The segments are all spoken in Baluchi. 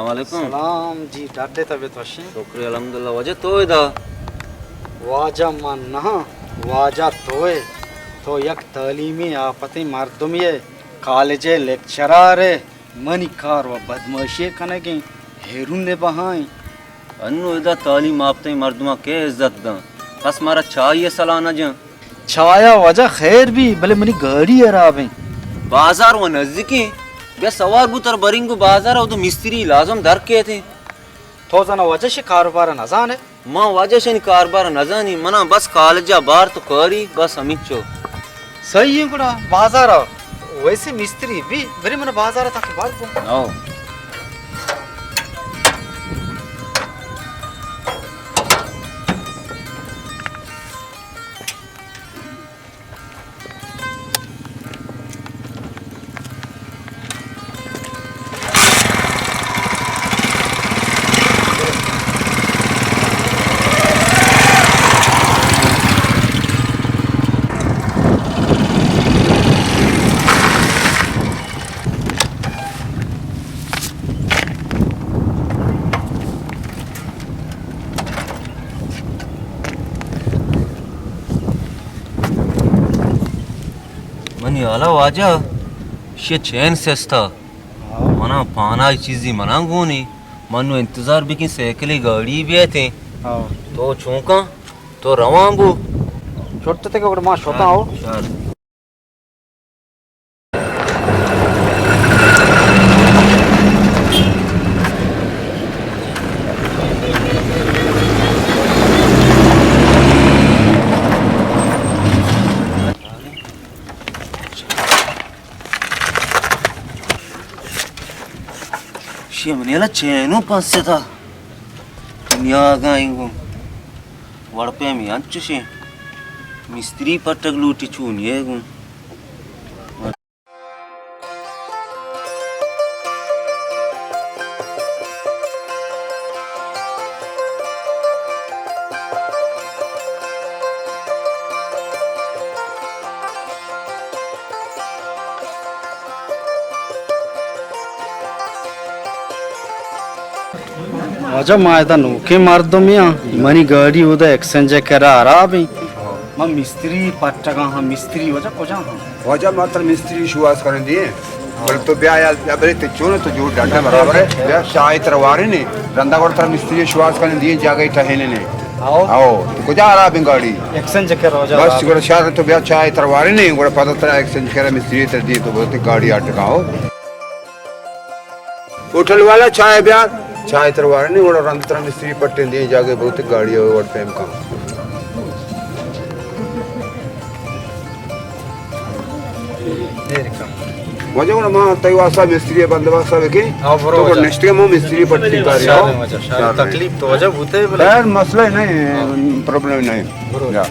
وعلیکم۔ سلام جی، ڈاڈے طبیعت وشیں؟ شکر الحمدللہ۔ واجہ تو ادا؟ واجہ من نہ، واجہ توئے۔ تو یک تعلیمی آپتیں مردمے ئے، کالج ءِ لیکچرار ئے، منی کار و بدمعاشی کنگیں، ہیرون ءِ بہائیں۔ انو ادا تعلیم آپتیں مردماں کئے عزت داں؟ کس مارا چاہی ءِ سلاہ نہ جاں۔ چایا واجہ خیر بی، بلے منی گاڑی حراب ایں۔ بازار و نزدیکیں، بیا سوار بو تر برینگو بازار، او تو مستری لازم در کیتیں۔ تو زانا واجہ شی کاروبار نزانے؟ ما واجہ شنی کاربار نزانی، منا بس کالجا بار تو کاری، بس ہمینچو۔ صحیح ایں گڑا، بازارا ویسے مستری بی، برے منا بازارا تاکہ بار کو۔ آؤ۔ منی حالا واجہ، شی چین سستا۔ منا پانائی چیزی منا گونی۔ من نو انتظار بکن سائیکلی گاڑی بیتیں۔ ہاں۔ تو چونکا؟ تو روان بو۔ چھوٹتے کہ ما شوتا ہو۔ شر۔ شی منی حالا چینو پنستا۔ دنیا آگاہیں گوں۔ وڑ پیمی انچوشیں۔ مستری پٹگ لوٹی چونی ہے گوں۔ واجہ ما ادا نوکیں مردمے آں، منی گاڑی اودا ایکسچینج ءِ کرا حراب ایں۔ من مستری پٹگا ہاں، مستری واجہ کجا ہاں؟ واجہ ما ترا مستری شواز کنیں دیئے۔ بلے تو بیا یا، یا بلے تو چون تو جوڑ ڈنڈا برابر ہے۔ بیا چائے ترا واریں نے۔ رندا گڑ ترا مستری شواز کنیں دیئے، جاگہ ٹہینے نے۔ آؤ۔ آؤ، تو کجا حراب ایں گاڑی؟ ایکسچینج ءِ کرا واجہ بس، حراب۔ گڑا شہر تو بیا چائے ترا واریں نے، گڑا پدا ترا ایکسچینج ءِ کرا مستری تر دیئے تو بہت گاڑی آٹکا ہو۔ ہوٹل والا چائے بیار، چائے تروار نہیں، وڑا رند ترا مستری پٹیں دیں جاگے بہت گاڑی ہے، وڑ پیم کم۔ واجہ وڑا ما تئی واسطہ مستری بندوبست بکیں۔ ہاں، برو تو واجہ۔ نشتے ما مستری پٹی کاری شاہ ہو۔ واجہ، شاہ۔ تکلیف تو واجہ بوتے بلے۔ خیر، مسئلہ نہیں، ہاں۔ پرابلم نہیں۔ برو۔ جا۔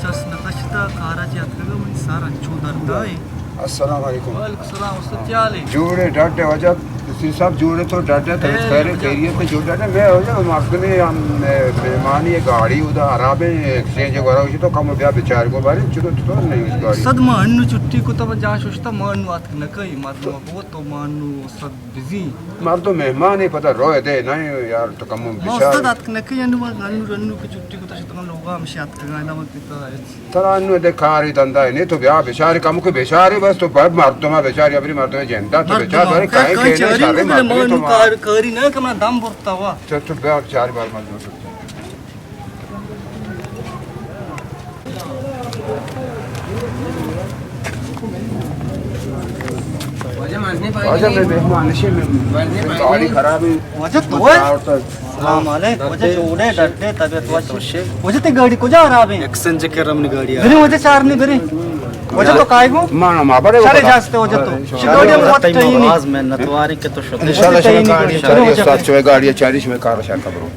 چس نہ کشتا، کارا چہ اتکگا منی سر انچو درد آئے۔ السلام علیکم۔ وعلیکم السلام، استاد، کیا حال ہے؟ جوڑے ڈاڈے واجہ، مستری صاحب جوڑے تو ڈاڈے، طبیعت خیر ہے، خیریت ہے، جوڑ ڈاڈے۔ میں واجہ مردمے ہم، مہمانی گاڑی ادا حراب ہے، ایکسچینج گورا ہوئی تو کم بیا بیچار کو بارے، چلو تو نہیں اس گاڑی۔ استاد، ما انو چھٹی کو تب جان ششتا، ما انو آتک نہ کئی، مردم بہت تو ما انو استاد بزی۔ مردم مہمانے پدا روئے دے، نہ یار تو کمو ما بچار۔ استاد اتک نہ کئی، انو ما انو رنو کہ چھٹی کو تشت کن لوگا ہمشی اتکگا، ادا وقت تا۔ ترا انو دے کاری دندا نہیں، تو بیا بچاری کمو کہ بچاری بس، تو بر مردم بچاری، ابری مردم جندا تو بچار، بارے کائیں کائیں کائیں چاری، سارے بلے مردم ما تو انو کار، کاری نہ کمنا دم برتا ہوا۔ تو، تو بیا بچاری بار مردم۔ واجہ، میں مہمان نشے میں، گاڑی خراب ہے۔ واجہ تو ہے؟ السلام علیکم۔ واجہ جوڑے ڈٹے، طبیعت وش؟ واجہ تے گاڑی کجا خراب ہے؟ ایکسچینج کر رمنی گاڑی ہے۔ برے واجہ چار نہیں برے۔ واجہ تو کائے گو؟ مانا ما بڑے چلے جاستے واجہ تو۔ شی گاڑی ہم وقت ہی نہیں۔ آواز میں نتواری کہ تو شکر۔ انشاءاللہ شما گاڑی چاری، استاد چوے گاڑی چاری، شما کار شاہ کبرو۔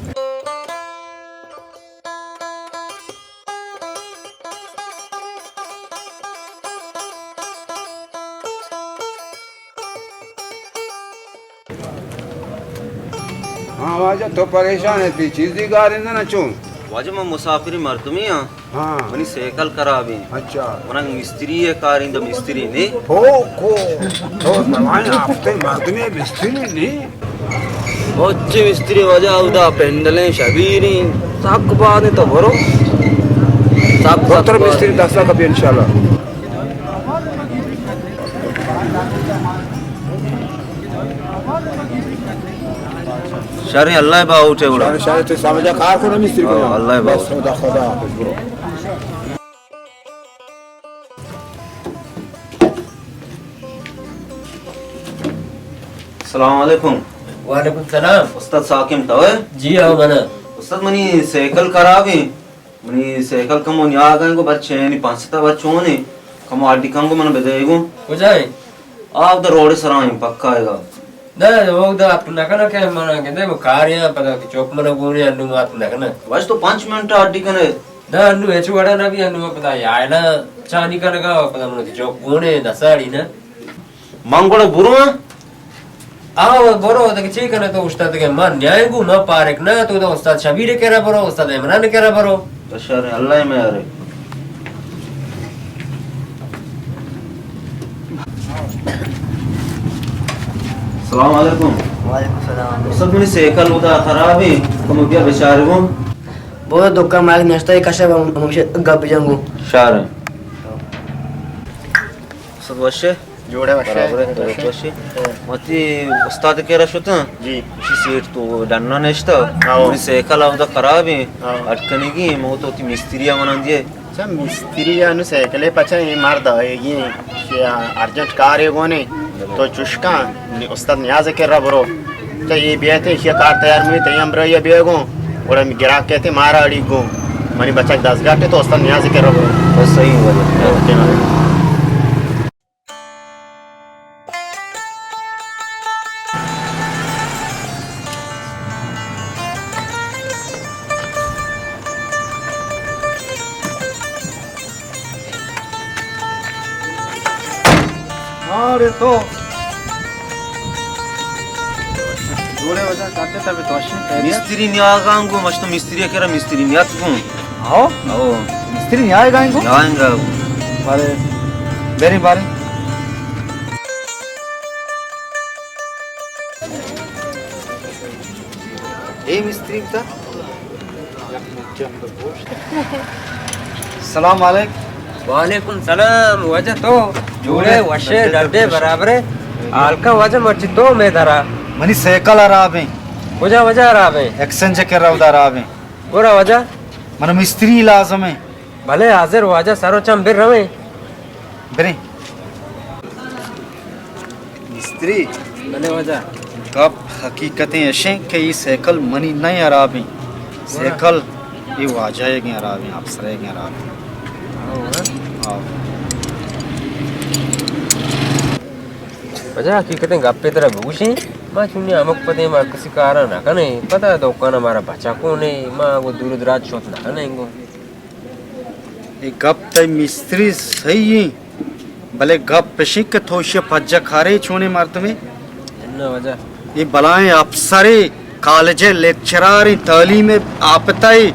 ہاں واجہ، تو پریشان ئے، تئی چیزی گارندہ نہ چون؟ واجہ، من مسافری مردمی آں۔ ہاں۔ منی سائیکل خراب ایں۔ اچھا۔ من مستری ءِ کاریں، داں مستری نے۔ ہو کو، تو زمانہ ہفتے مردمی مستری نے۔ بچے مستری واجہ، اودا پنڈلیں شبیریں، سک باریں تو برو۔ سک، سک باریں۔ مستری دستا کپی انشاءاللہ۔ شر، اللہ باہوٹ ئے گڑا۔ شر، شر، تو سمجھا کار کو نا مستری کو۔ ہاں، اللہ باہوٹ۔ بس، خدا، خدا حافظ، برو۔ السلام علیکم۔ وعلیکم السلام۔ استاد ساکم تو ئے؟ جی ہاں، من آں۔ استاد، منی سائیکل خراب ایں۔ منی سائیکل کمو نیاگ ایں گو، بر چینی پنچ ستا بر چون ایں، کمو اڈی کن گو من بدے گو۔ کجا ایں؟ آ اودا روڈ سرا ایں، پکا ایں گا۔ نہ، اودا اپ نہ کنا کہ من گندے، من کارے آں، پدا کہ چوک من گونے، انو ما اپ نہ کنا۔ بس تو پنچ منٹ اڈی کنے۔ نہ، انو ہچ وڑا نہ بی، انو پدا یا نا چانی کنگا، پدا من چوک گونے، دساڑی نا۔ من گڑا برواں؟ آ، برو، دگہ چی کنے تو؟ استاد کہ من نیائیں گو، من پارک نہ، تو دا استاد شبیر کرا برو، استاد عمران کرا برو۔ تو شر، اللہ میارے۔ السلام علیکم۔ وعلیکم السلام۔ استاد، منی سائیکل اودا خراب ایں، تو بیا بچارے گو۔ برو دکان مارک نشتہ کشا، ہمیشہ گپ جنگو۔ شر۔ استاد وشے؟ جوڑے وشے۔ برابر ئے، تو وشے۔ وتی استاد کرا شتاں۔ جی۔ اشی سیٹ تو ڈنا نشتا۔ ہاں۔ منی سائیکل اودا خراب ایں۔ ہاں۔ اٹکنگی ایں، مو تو تی مستری ءَ منان دیے۔ اچھا، مستری ءَ نو سائیکل پچا ایں، مرد آئیگی ایں۔ ارجنٹ کارے گونے۔ تو چشکاں، استاد نیاز کرا برو۔ چہ اے بیئت، ایشی ءَ کار تیار مہ بیت، تئی ہمراہی ءَ بیئے گوں، گڑا گراک کئیت مارا اڑی گوں۔ منی بچک دزگٹ اِنت، تو استاد نیاز کرا برو۔ بس صحیح ہے۔ اوکے۔ ارے تو۔ جوڑے وجہ کاٹے تا بھی تو اشی خیریت؟ مستری نیاگاں گو، مشتو مستری کرا مستری نیات گو۔ ہاں؟ او۔ مستری نیائے گائیں گو؟ نیائیں گا۔ بارے، بیرے بارے۔ اے مستری بتا۔ سلام علیک۔ وعلیکم سلام، واجہ تو جوڑے، وشے، ڈڈے، برابرے؟ حالکا واجہ مرچی تو میں درا۔ منی سائیکل خراب ایں۔ کجا واجہ خراب ایں؟ ایکسچینج کرا اودا خراب ایں۔ گڑا واجہ؟ من مستری لازم ایں۔ بلے حاضر واجہ، سر و چم بر رویں۔ بریں۔ مستری۔ بلے واجہ۔ گپ حقیقتیں اشیں کہ اے سائیکل منی نہ ایں خرابیں۔ سائیکل اے واجہ ئیگیں خرابیں، افسر ئیگیں خرابیں۔ ہاں۔ واجہ حقیقتیں گپے ترا بگوشیں، ما چونی ہمک پدیں ما کسی کارا نہ کنیں، پدا دکان مارا بچا کونے، ما گو دور دراج شوت نہ کنیں گو۔ اے گپ تئی مستری صحیح ایں، بلے گپ اشیں کہ تو اشی پجا کارے چونیں مردمے؟ اناں واجہ۔ اے بلائیں افسرے، کالج ءِ لیکچرارے، تعلیم یافتہ ئے۔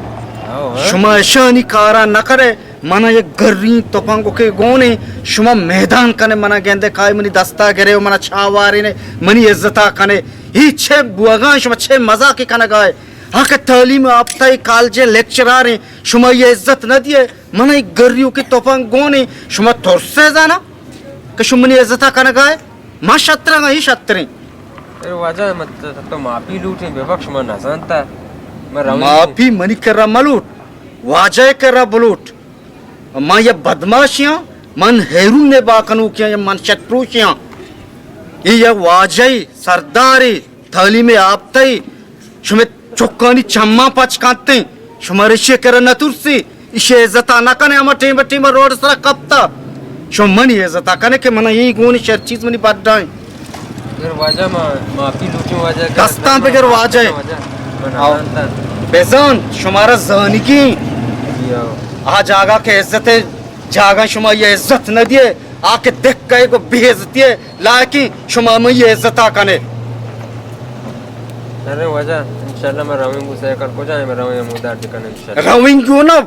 ہاں، ہاں۔ شما اشانی کارا نہ کرے، منا یک گریں تپنگوکے گونے، شما میدان کنے منا گندے کائے منی دستا گرے و منا چاوارینے، منی عزتا کنے۔ اے چے بوگاں، شما چے مزاکے کنگائے؟ ہاں کہ تعلیم یافتہ ئے، کالج ءِ لیکچرارے، شما اے عزت نہ دیئے؟ من اے گریوکیں تپنگ گون ایں، شما ترس ئے زانا کہ شما منی عزتا کنگا ئے؟ ما شترگاں، اے شتریں۔ اے واجہ، من ت-، تو معافی لوٹیں، ببخش، من نزانتا۔ من رویں۔ معافی منی کرا ملوٹ، واجہ کرا بلوٹ۔ من یا بدماشیاں، من ہیرون ءِ باکنوکیاں، یا من شتروشیاں۔ اے یا واجہ ئے، سردارے، تعلیم یافتہ ئے، شمے چکانی چماں پچ کنتیں، شما رشی کرا نہ ترسی، ایشی عزتا نہ کنے، ہما ٹیم ٹیم روڈ سرا کپتا۔ شما منی عزتا کنے کہ منا اے گونی شر چیز منی بڈائیں۔ اگر واجہ ما، معافی لوٹیں واجہ کہ دستاں بگر واجہ۔ واجہ، من آؤ۔ نزانتا۔ بزان، شمارا زانگی۔ جی آؤ۔ آ جاگہ کہ عزت جاگہ شما اے عزت نہ دیئے، آ کہ دکہ ئے گو بے عزتی ئے لائقیں، شما ہمے عزتا کنے۔ ارے واجہ، انشاءاللہ من رویں گوں، سائیکل کجا ایں، من رویں، ہمودا اڈ کنیں انشاءاللہ۔ رویں گوں نا،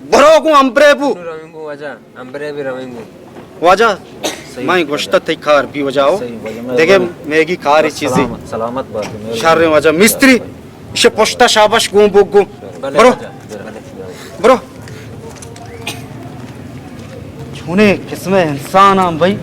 برو گوں امبرے بو۔ رویں گوں واجہ، امبرے بھی رویں گوں۔ واجہ، صحیح۔ من گوشتہ تئی کار بی واجہ ہو۔ صحیح، واجہ، دیکھے مہربانی۔ میگی کاری چیزی۔ سلامت، سلامت بات ہے، مہربانی۔ شر واجہ، مستری، اسے پشتا شاباش گوں بو گوں۔ بلے برو۔ واجہ، بلے۔ برو۔ چونے قسم انسان ہم بھائی۔